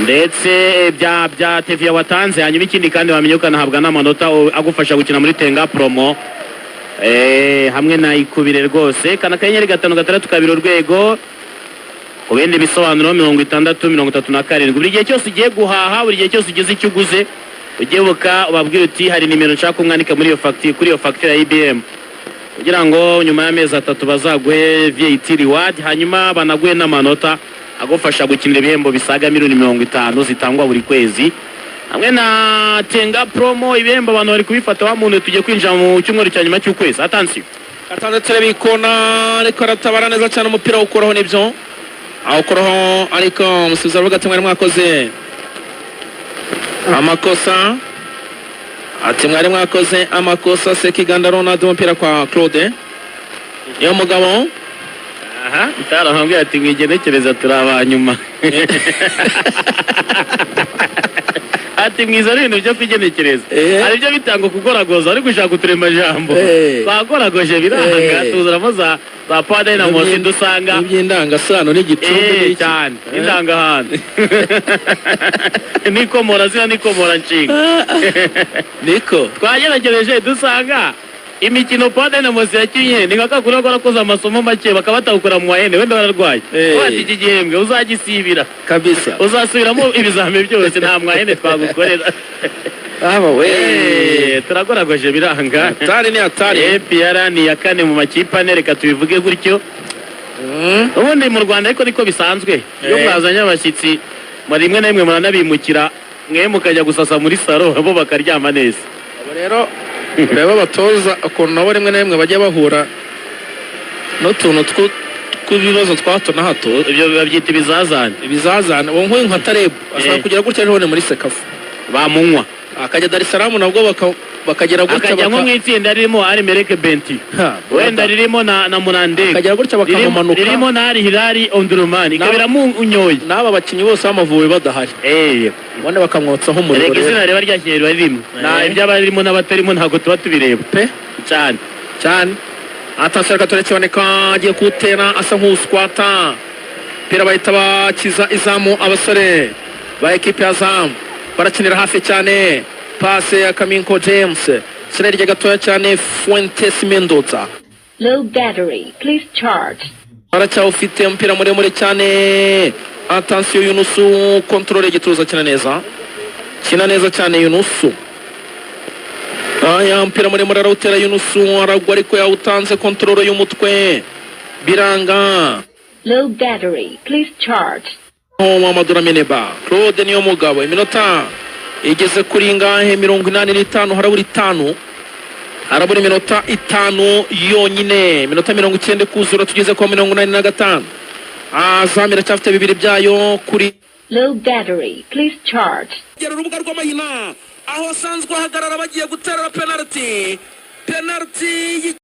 Ndetse bya TVA watanze. Hanyuma ikindi kandi wamenya, ukanahabwa n'amanota agufasha gukina muri Tenga Promo hamwe na Ikubire rwose. Kana *562# ku bindi bisobanuro, 6037. Buri gihe cyose ugiye guhaha, buri gihe cyose ugize icyo uguze, ujye buka ubabwire uti: "Hari nimero nshaka kumwandika muri iyo fagitire, kuri iyo fagitire ya EBM," kugira ngo nyuma y'amezi 3 bazaguhe VAT reward, hanyuma banaguhe n'amanota agufasha gukinira ibihembo bisaga miliyoni 50 zitangwa buri kwezi hamwe na Tenga Promo. Ibihembo abantu bari kubifata wa muntu. Tugiye kwinjira mu cyumweru cya nyuma cy'ukwezi. Attention! Atanze, tureba ikona, ariko aratabara neza cyane, umupira awukuraho, nibyo, awukuraho, ariko umusifuzi aravuga ati: "Mwari mwakoze amakosa." Ati: "Mwari mwakoze amakosa." Sekiganda Ronald, umupira kwa Claude niyo mugabo. Aha utaramubwira ati: "Mwigenekereza turi abanyuma." Ati: "Mwiza ari ibintu byo kwigenekereza." Hari ibyo bitanga kugoragoza, ariko ushaka uturemajambo. Twagoragoje biranga. Tuzanamo za Power Dynamos, dusanga iby'indangasano n'igicumbi n'iki. Cyane. Indangahantu n'ikomora zina n'ikomora nshinga. Niko. Twageragereje, dusanga imikino Power Dynamos yakinnye ni nka kakuri warakoze amasomo make, bakaba batawukora mu wahene, wenda bararwaye. Bati: "Iki gihembwe uzagisibira." Kabisa. "Uzasubiramo ibizami byose, nta mwahene twagukorera." Aba we! Turagoragoje biranga. Atari ni atari. APR ni iya kane mu makipe ane, reka tubivuge gutyo. Ubundi mu Rwanda ariko niko bisanzwe, iyo mwazanye abashyitsi, rimwe na rimwe muranabimukira, mwe mukajya gusasa muri salo, bo bakaryama neza. Abo rero, ureba abatoza ukuntu nabo rimwe na rimwe bajya bahura n'utuntu tw'ibibazo twa hato na hato. Ibyo babyita ibizazane. Ibizazane. Uwo nk'uyu nka Tarebu ashobora kugira gutya ejo bundi muri CECAFA bamunywa. Akajya Dar es Salaam, nabwo bakagera gutya. Akajya nko mu itsinda ririmo Al Merreikh Bentiu, Ha, wenda ririmo na Murandega, akagera gutya bakamumanuka. Ririmo na Al Hilal Omdurman, ikaba iramunyoye. N'aba bakinnyi bose b'Amavubi badahari, ubundi bakamwotsaho umuriro. Erega Rero izina riba ryakinnye riba ririmo nta iby'aba ririmo n'abatarimo, ntabwo tuba tubireba. Pe. Cyane. Cyane. Attention, reka turekiboneka, agiye kuwutera asa nk'uswata umupira, bahita bakiza izamu abasore ba ekipe ya Zamu, barakinira hafi cyane. Pase ya Kaminko James, shyira hirya gatoya cyane, Fuentes Mendoza. Low battery. Please charge. Aracyawufite, umupira muremure cyane. Attention, Yunusu, contrôle igituza, kina neza, kina neza cyane Yunusu. Aya umupira muremure arawutera Yunusu, aragwa ariko yawutanze, contrôle y'umutwe biranga. Low battery. Please charge. Mamadou Lamine Ba, Claude niyo mugabo. Iminota igeze kuri ngahe? 85, harabura 5, harabura iminota 5 yonyine, iminota 90 kuzura, tugeze kwa 85. Azam iracyafite bibiri byayo kuri Low battery. Please charge. Gera urubuga rw'amahina aho asanzwe ahagarara, bagiye guterera penaliti, penaliti.